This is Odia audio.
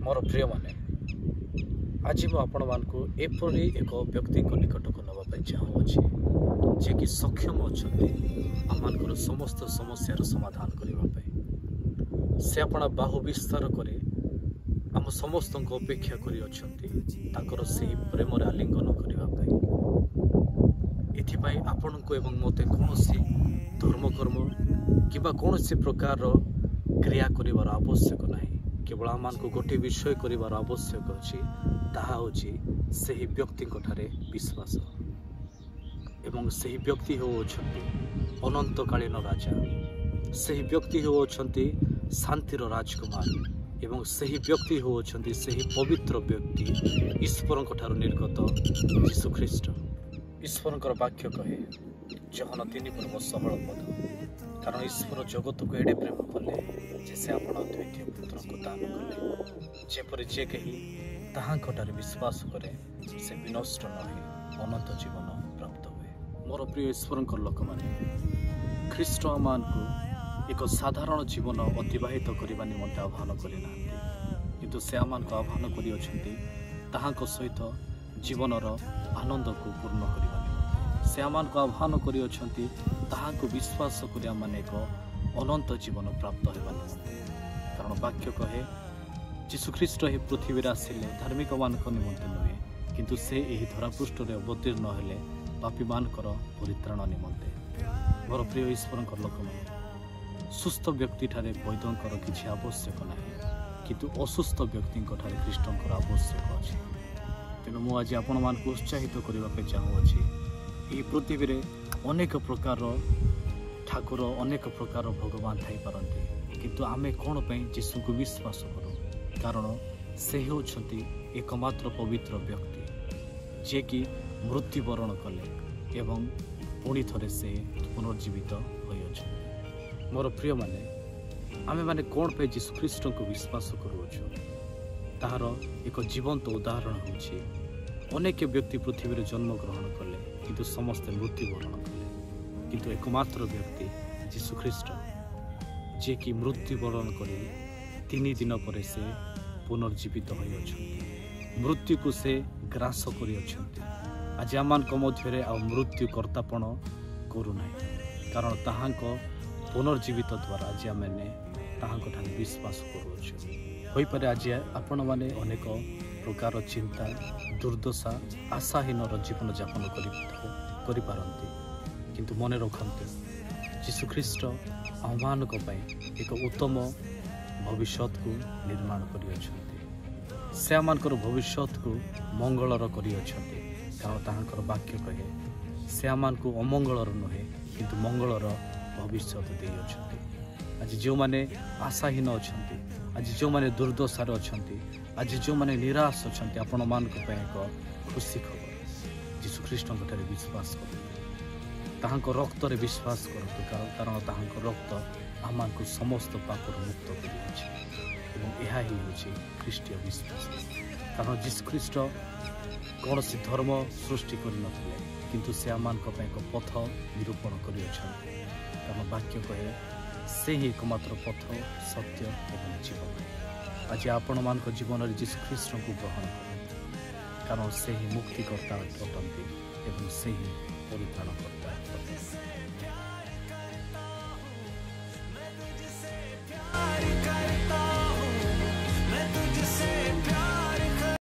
ମୋର ପ୍ରିୟମାନେ, ଆଜି ମୁଁ ଆପଣମାନଙ୍କୁ ଏପରି ଏକ ବ୍ୟକ୍ତିଙ୍କ ନିକଟକୁ ନେବା ପାଇଁ ଚାହୁଁଅଛି, ଯିଏକି ସକ୍ଷମ ଅଛନ୍ତି ଆମମାନଙ୍କର ସମସ୍ତ ସମସ୍ୟାର ସମାଧାନ କରିବା ପାଇଁ। ସେ ଆପଣା ବାହୁ ବିସ୍ତାର କରି ଆମ ସମସ୍ତଙ୍କୁ ଅପେକ୍ଷା କରିଅଛନ୍ତି ତାଙ୍କର ସେହି ପ୍ରେମରେ ଆଲିଙ୍ଗନ କରିବା ପାଇଁ। ଏଥିପାଇଁ ଆପଣଙ୍କୁ ଏବଂ ମୋତେ କୌଣସି ଧର୍ମକର୍ମ କିମ୍ବା କୌଣସି ପ୍ରକାରର କ୍ରିୟା କରିବାର ଆବଶ୍ୟକ ନାହିଁ। କେବଳ ଆମମାନଙ୍କୁ ଗୋଟିଏ ବିଷୟ କରିବାର ଆବଶ୍ୟକ ଅଛି, ତାହା ହେଉଛି ସେହି ବ୍ୟକ୍ତିଙ୍କ ଠାରେ ବିଶ୍ୱାସ। ଏବଂ ସେହି ବ୍ୟକ୍ତି ହେଉଅଛନ୍ତି ଅନନ୍ତକାଳୀନ ରାଜା, ସେହି ବ୍ୟକ୍ତି ହେଉଅଛନ୍ତି ଶାନ୍ତିର ରାଜକୁମାର, ଏବଂ ସେହି ବ୍ୟକ୍ତି ହେଉଅଛନ୍ତି ସେହି ପବିତ୍ର ବ୍ୟକ୍ତି ଈଶ୍ୱରଙ୍କ ଠାରୁ ନିର୍ଗତ ଯୀଶୁଖ୍ରୀଷ୍ଟ। ଈଶ୍ୱରଙ୍କର ବାକ୍ୟ କହେ, ଯୋହନ 3:16 ପଦ, କାରଣ ଈଶ୍ୱର ଜଗତକୁ ଏଡ଼େ ପ୍ରେମ କଲେ ଯେ ସେ ଆପଣ ଦ୍ୱିତୀୟ ପୁତ୍ରଙ୍କୁ ଦାନ କଲେ, ଯେପରି ଯେ କେହି ତାହାଙ୍କଠାରେ ବିଶ୍ୱାସ କରେ ସେ ବିନଷ୍ଟ ନ ହୋଇ ଅନନ୍ତ ଜୀବନ ପ୍ରାପ୍ତ ହୁଏ। ମୋର ପ୍ରିୟ ଈଶ୍ୱରଙ୍କର ଲୋକମାନେ, ଖ୍ରୀଷ୍ଟ ଆମମାନଙ୍କୁ ଏକ ସାଧାରଣ ଜୀବନ ଅତିବାହିତ କରିବା ନିମନ୍ତେ ଆହ୍ୱାନ କରିନାହାନ୍ତି, କିନ୍ତୁ ସେ ଆମମାନଙ୍କୁ ଆହ୍ୱାନ କରିଅଛନ୍ତି ତାହାଙ୍କ ସହିତ ଜୀବନର ଆନନ୍ଦକୁ ପୂର୍ଣ୍ଣ କରିବା ନିମନ୍ତେ। ସେ ଆମମାନଙ୍କୁ ଆହ୍ୱାନ କରିଅଛନ୍ତି ତାହାଙ୍କୁ ବିଶ୍ୱାସ କରି ଆମମାନେ ଏକ ଅନନ୍ତ ଜୀବନ ପ୍ରାପ୍ତ ହେବା ନିମନ୍ତେ। କାରଣ ବାକ୍ୟ କହେ, ଯୀଶୁଖ୍ରୀଷ୍ଟ ଏହି ପୃଥିବୀରେ ଆସିଲେ ଧାର୍ମିକମାନଙ୍କ ନିମନ୍ତେ ନୁହେଁ, କିନ୍ତୁ ସେ ଏହି ଧରାପୃଷ୍ଠରେ ଅବତୀର୍ଣ୍ଣ ହେଲେ ପାପୀମାନଙ୍କର ପରିତ୍ରାଣ ନିମନ୍ତେ। ମୋର ପ୍ରିୟ ଈଶ୍ୱରଙ୍କ ଲୋକମାନେ, ସୁସ୍ଥ ବ୍ୟକ୍ତିଠାରେ ବୈଦ୍ୟଙ୍କର କିଛି ଆବଶ୍ୟକ ନାହିଁ, କିନ୍ତୁ ଅସୁସ୍ଥ ବ୍ୟକ୍ତିଙ୍କଠାରେ ଖ୍ରୀଷ୍ଟଙ୍କର ଆବଶ୍ୟକ ଅଛି। ତେଣୁ ମୁଁ ଆଜି ଆପଣମାନଙ୍କୁ ଉତ୍ସାହିତ କରିବା ପାଇଁ ଚାହୁଁଅଛି, ଏହି ପୃଥିବୀରେ ଅନେକ ପ୍ରକାରର ଠାକୁର, ଅନେକ ପ୍ରକାରର ଭଗବାନ ଥାଇପାରନ୍ତି, କିନ୍ତୁ ଆମେ କ'ଣ ପାଇଁ ଯୀଶୁଙ୍କୁ ବିଶ୍ୱାସ କରୁ? କାରଣ ସେ ହେଉଛନ୍ତି ଏକମାତ୍ର ପବିତ୍ର ବ୍ୟକ୍ତି, ଯିଏକି ମୃତ୍ୟୁବରଣ କଲେ ଏବଂ ପୁଣି ଥରେ ସେ ପୁନର୍ଜୀବିତ ହୋଇଅଛନ୍ତି। ମୋର ପ୍ରିୟମାନେ, ଆମେମାନେ କ'ଣ ପାଇଁ ଯୀଶୁଖ୍ରୀଷ୍ଟଙ୍କୁ ବିଶ୍ୱାସ କରୁଅଛୁ ତାହାର ଏକ ଜୀବନ୍ତ ଉଦାହରଣ ହେଉଛି, ଅନେକ ବ୍ୟକ୍ତି ପୃଥିବୀରେ ଜନ୍ମଗ୍ରହଣ କଲେ, କିନ୍ତୁ ସମସ୍ତେ ମୃତ୍ୟୁବରଣ କଲେ, କିନ୍ତୁ ଏକମାତ୍ର ବ୍ୟକ୍ତି ଯୀଶୁଖ୍ରୀଷ୍ଟ, ଯିଏକି ମୃତ୍ୟୁବରଣ କରି 3 ଦିନ ପରେ ସେ ପୁନର୍ଜୀବିତ ହୋଇଅଛନ୍ତି। ମୃତ୍ୟୁକୁ ସେ ଗ୍ରାସ କରିଅଛନ୍ତି। ଆଜି ଆମମାନଙ୍କ ମଧ୍ୟରେ ଆଉ ମୃତ୍ୟୁ କର୍ତ୍ତାପଣ କରୁନାହିଁ, କାରଣ ତାହାଙ୍କ ପୁନର୍ଜୀବିତ ଦ୍ୱାରା ଆଜି ଆମେମାନେ ତାହାଙ୍କଠାରେ ବିଶ୍ୱାସ କରୁଅଛୁ। ହୋଇପାରେ ଆଜି ଆପଣମାନେ ଅନେକ ପ୍ରକାର ଚିନ୍ତା, ଦୁର୍ଦ୍ଦଶା, ଆଶାହୀନର ଜୀବନଯାପନ କରିପାରନ୍ତି, କିନ୍ତୁ ମନେ ରଖନ୍ତୁ, ଯୀଶୁଖ୍ରୀଷ୍ଟ ଆମମାନଙ୍କ ପାଇଁ ଏକ ଉତ୍ତମ ଭବିଷ୍ୟତକୁ ନିର୍ମାଣ କରିଅଛନ୍ତି। ସେ ଆମମାନଙ୍କର ଭବିଷ୍ୟତକୁ ମଙ୍ଗଳର କରିଅଛନ୍ତି, କାରଣ ତାହାଙ୍କର ବାକ୍ୟ କହେ ସେ ଆମମାନଙ୍କୁ ଅମଙ୍ଗଳର ନୁହେଁ, କିନ୍ତୁ ମଙ୍ଗଳର ଭବିଷ୍ୟତ ଦେଇଅଛନ୍ତି। ଆଜି ଯେଉଁମାନେ ଆଶାହୀନ ଅଛନ୍ତି, ଆଜି ଯେଉଁମାନେ ଦୁର୍ଦ୍ଦଶାରେ ଅଛନ୍ତି, ଆଜି ଯେଉଁମାନେ ନିରାଶ ଅଛନ୍ତି, ଆପଣମାନଙ୍କ ପାଇଁ ଏକ ଖୁସି ଖବର, ଯୀଶୁଖ୍ରୀଷ୍ଟଙ୍କ ଠାରେ ବିଶ୍ୱାସ କରନ୍ତୁ, ତାହାଙ୍କ ରକ୍ତରେ ବିଶ୍ୱାସ କରନ୍ତୁ, କାରଣ ତାହାଙ୍କ ରକ୍ତ ଆମମାନଙ୍କୁ ସମସ୍ତ ପାପରୁ ମୁକ୍ତ କରିଅଛି। ଏବଂ ଏହା ହିଁ ହେଉଛି ଖ୍ରୀଷ୍ଟୀୟ ବିଶ୍ୱାସ। କାରଣ ଯୀଶୁଖ୍ରୀଷ୍ଟ କୌଣସି ଧର୍ମ ସୃଷ୍ଟି କରିନଥିଲେ, କିନ୍ତୁ ସେ ଆମମାନଙ୍କ ପାଇଁ ଏକ ପଥ ନିରୂପଣ କରିଅଛନ୍ତି। କାରଣ ବାକ୍ୟ କହେ ସେ ହିଁ ଏକମାତ୍ର ପଥ, ସତ୍ୟ ଏବଂ ଜୀବନ। ଆଜି ଆପଣମାନଙ୍କ ଜୀବନରେ ଯୀଶୁଖ୍ରୀଷ୍ଟଙ୍କୁ ଗ୍ରହଣ କରନ୍ତୁ, କାରଣ ସେ ହିଁ ମୁକ୍ତିକର୍ତ୍ତା ଅଟନ୍ତି ଏବଂ ସେ ହିଁ ପରିତ୍ରାଣକର୍ତ୍ତା ଅଟନ୍ତି।